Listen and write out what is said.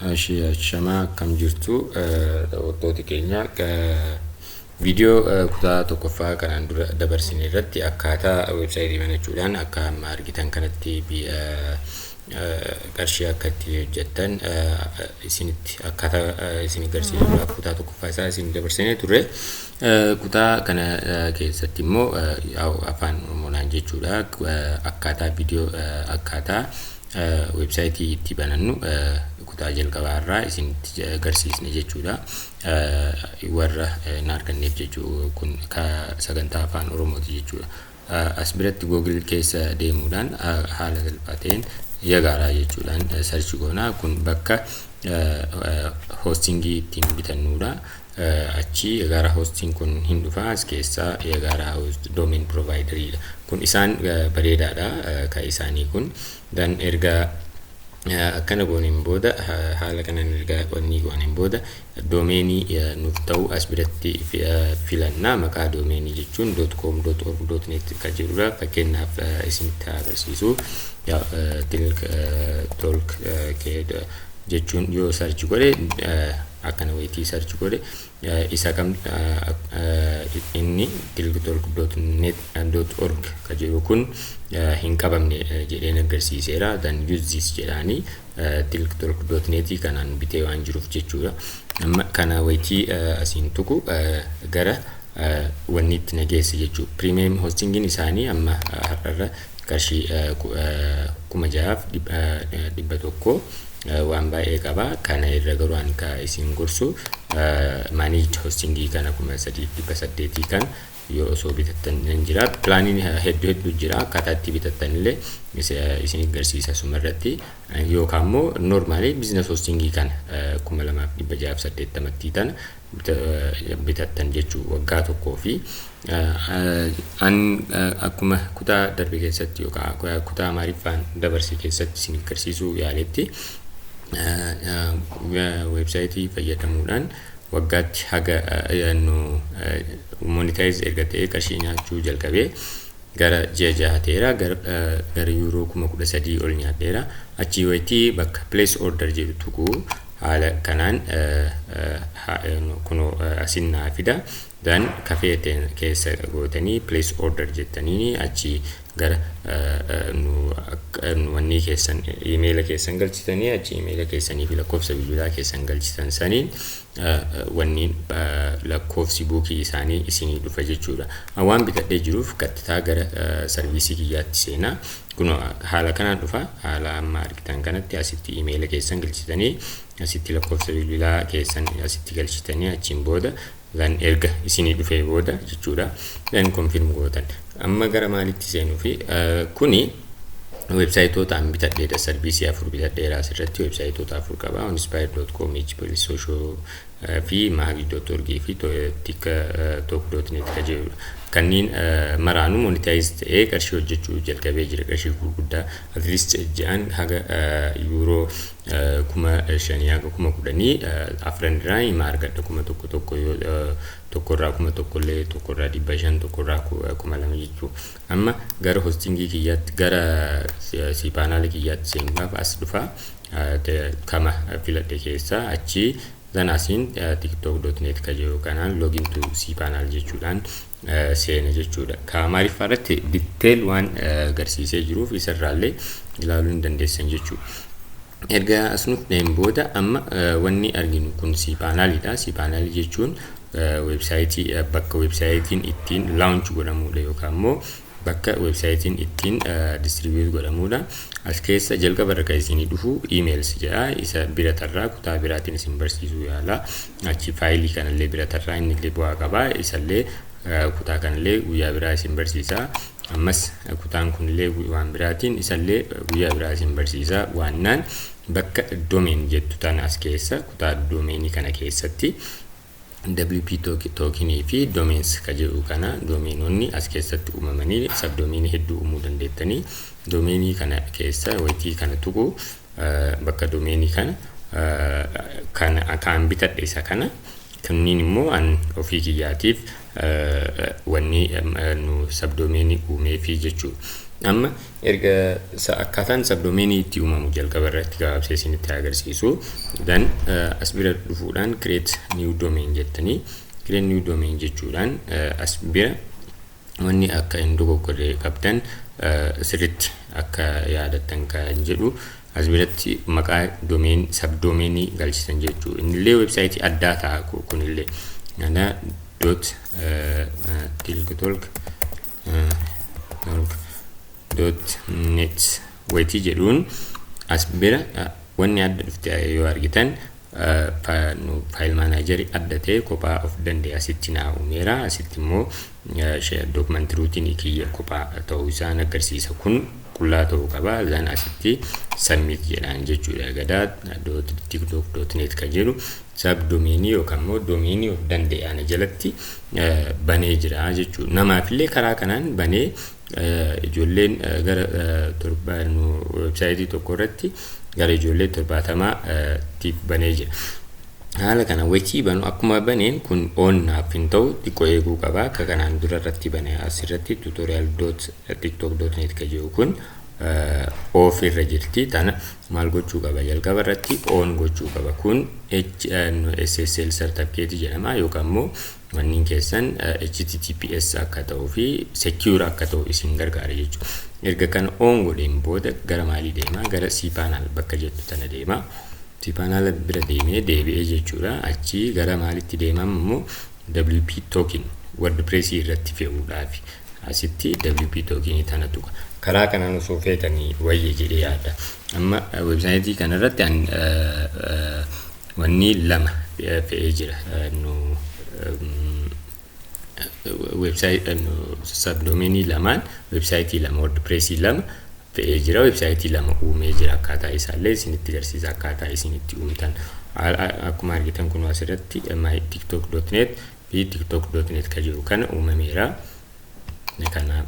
Ashamaa, akkam jirtu daawwattoota keenya? Viidiyoo kutaa tokkoffaa kanaan dura dabarsine irratti akkaataa weebsaayitii banachuudhaan akka amma argitan kanatti qarshii akka itti hojjettan isinitti akkaataa isin agarsiisuudhaaf kutaa tokkoffaa isaa isin dabarsinee turre. Kutaa kana keessatti immoo Afaan Oromoodhaan jechuudha, akkaataa viidiyoo akkaataa weebsaayitii itti banannu kutaa jalqabaa irraa isinitti agarsiisne jechuudha. Warra hin arganneef jechuu, kun sagantaa Afaan Oromooti jechuudha. As biratti Google keessa deemuudhaan haala salphaa ta'een Yagaaraa jechuudhaan search goonaa. Kun bakka hostingii ittiin bitannudha. Achi Yagaaraa Hosting kun hin dhufa. As keessaa Yagaaraa domain provideriidha. Kun isaan bareedaadha kan isaanii kun. Dan erga akkana gooneen booda, haala kanaan erga wanni gooneen booda, domainii nuuf ta'u as biratti filannaa. Maqaa domainii jechuun .com, .org, .net kan jedhudha. Fakkeenyaaf isinitti agarsiisu, Tilk Tolk jechuun yoo search godhe, akkana wayitii search godhe, isa kam inni tilktolk.net .org kan jedhu kun hin qabamne jedheen agarsiiseera. Dan "use this" jedhaanii tilktolk.net kanaan bitee waan jiruuf jechuudha. Amma kana wayitii asiin tuqu gara wanni itti nageesse jechuudha. Premium hostingiin isaanii amma har'arra qarshii 6,100 waan baay'ee qaba. Kana irra garuu ani ka isin gorsu managed hostingii kana 3,800 kan yoo osoo bitattan nan jira. Planiin hedduu hedduu jira. Akkaataa itti bitattan illee isin agarsiisa sumarratti, yookaan immoo normally business hostingii kana 2,680tti tana bitattan jechuu waggaa tokkoo fi. An akkuma kutaa darbe keessatti yookaan kutaa Amaariffaan dabarse keessatti isin agarsiisuu yaaletti, weebsaayitii fayyadamuudhaan waggaatti haga nu monetize erga ta'ee qarshii nyaachuu jalqabee gara ji'a 6 ta'eera. Gara yuuroo 13,000 ol nyaadheera. Achii wayitii bakka "place order" jedhu tuquu, haala kanaan kunoo asin naa fida. Dan kafee keessa gootanii "place order" jettanii achii gara wanni keessan iimeela keessan galchitanii, achi iimeela keessanii fi lakkoofsa bilbilaa keessan galchitan saniin wanni lakkoofsi bookii isaanii isinii dhufa jechuudha. Waan bitadhee jiruuf qaxxitaa gara serviceii kiyyaatti seenaa. Kun haala kanaan dhufa. Haala amma argitan kanatti asitti iimeela keessan galchitanii, asitti lakkoofsa bilbilaa keessan asitti galchitanii, achiin booda dan erga isinii dhufee booda jechuudha. Dan confirm gootan. Amma gara maalitti seenuu fi kuni weebsaayitoota an bitadheedha. Serviceii afur bitadheera. Asirratti weebsaayitoota afur qaba: inspire.com, social fi mahagi.org fi tiktok.net ka jedhudha. Kanneen maraanuu monetize ta'ee qarshii hojjechuu jalqabee jira. Qarshii gurguddaa at least ji'aan haga yuuroo 5,000 haga 10,000 afran irraa hima argadha. 1,000 tokko yoo tokkorraa 1,000 illee, tokkorraa 500, tokkorraa 2,000 jechuu. Amma gara hostingii kiyyaatti, gara cPanel kiyyaatti seenuudhaaf as dhufa. Kama filadhe keessaa achi dan asiin tiktok.net ka jedhu kanaan "login to cPanel" jechuudhaan seena jechuudha. Ka Amaariffaa irratti detail waan agarsiisee jiruuf isarraallee ilaaluu hin dandeessan jechuudha. Erga as dhufneen booda amma wanni arginu kun cPanelidha. cPanelii jechuun weebsaayitii bakka weebsaayitiin ittiin launch godhamudha yookaan immoo bakka weebsaayitiin ittiin distribute godhamudha. As keessa jalqaba irra kan isinii dhufu "emails" jedha. Isa bira tarraa kutaa biraatiin isin barsiisuu yaala. Achi fileii kanallee bira tarraa, inni illee bu'aa qaba. Isallee kutaa kanallee guyyaa biraa isin barsiisa. Ammas kutaan kunillee waan biraatiin isallee guyyaa biraa isin barsiisa. Waannaan bakka "domain" jettu tana as keessa kutaa domainii kana keessatti WP tokenii fi "domains" ka jedhu kana, domainonni as keessatti uumamanii subdomainii hedduu uumuu dandeettanii, domainii kana keessa wayitii kana tuqu, bakka domainii kana kan bitadhe isa kana. Kanneen immoo an ofii kiyyaatiif wanni nu subdomainii uumee fi jechuudha. Amma erga akkaataan subdomainii itti uumamu jalqaba irratti gabaabsee isinitti agarsiisu. Then as bira dhufuudhaan "create new domain" jettanii, "create new domain" jechuudhaan as bira wanni akka hin dogoggorre qabdan, sirritti akka yaadattan kan jedhu, as biratti maqaa domain subdomainii galchitan jechuu. Innillee websiteii addaa ta'a. Kunillee kana dot tiktok .net wayitii jedhuun as bira wanni adda dhufte yoo argitan, file managerii adda ta'e kophaa of danda'e asitti naa uumeera. Asitti immoo document rootiin kiyya kophaa ta'uu isaan agarsiisa. Kun qullaa ta'uu qaba. Then asitti "submit" jedhaan jechuudha. Gadaa.tiktok.net kan jedhu subdomainii yookaan immoo domainii of danda'e ana jalatti banee jira jechuudha. Namaafillee karaa kanaan banee ijoolleen gara torba websiteii tokko irratti gara ijoollee 70 tiif banee jira. Haala kana wayitii banu, akkuma baneen kun on naaf hin ta'u, xiqqoo eeguu qaba. Akka kanaan dura irratti bane asirratti tutorial.tiktok.net kan jedhu kun off irra jirti. Tana maal gochuu qaba? Jalqaba irratti on gochuu qaba. Kun SSL certificate jedhama, yookaan immoo wanniin keessan HTTPS akka ta'uu fi secure akka ta'u isin gargaara jechuudha. Erga kana on godheen booda gara maalii deema? Gara cPanel bakka jettu tana deema. cPanel bira deemee deebi'ee jechuudha. Achii gara maalitti deemam immoo? WP token WordPress irratti fe'uudhaaf asitti WP token tana tuqa. Karaa kanaan osoo feetanii wayya jedhee yaada. Amma websiteii kanarratti wanni lama fe'ee jira. Nu website subdomainii lamaan, websiteii lama, WordPressii lama fe'ee jira. Websiteii lama uumee jira. Akkaataa isaallee isinitti agarsiisa, akkaataa isinitti uumtan. Akkuma argitan kun asirratti mytiktok.net fi tiktok.net kan jiru kana uumameera. Kanaaf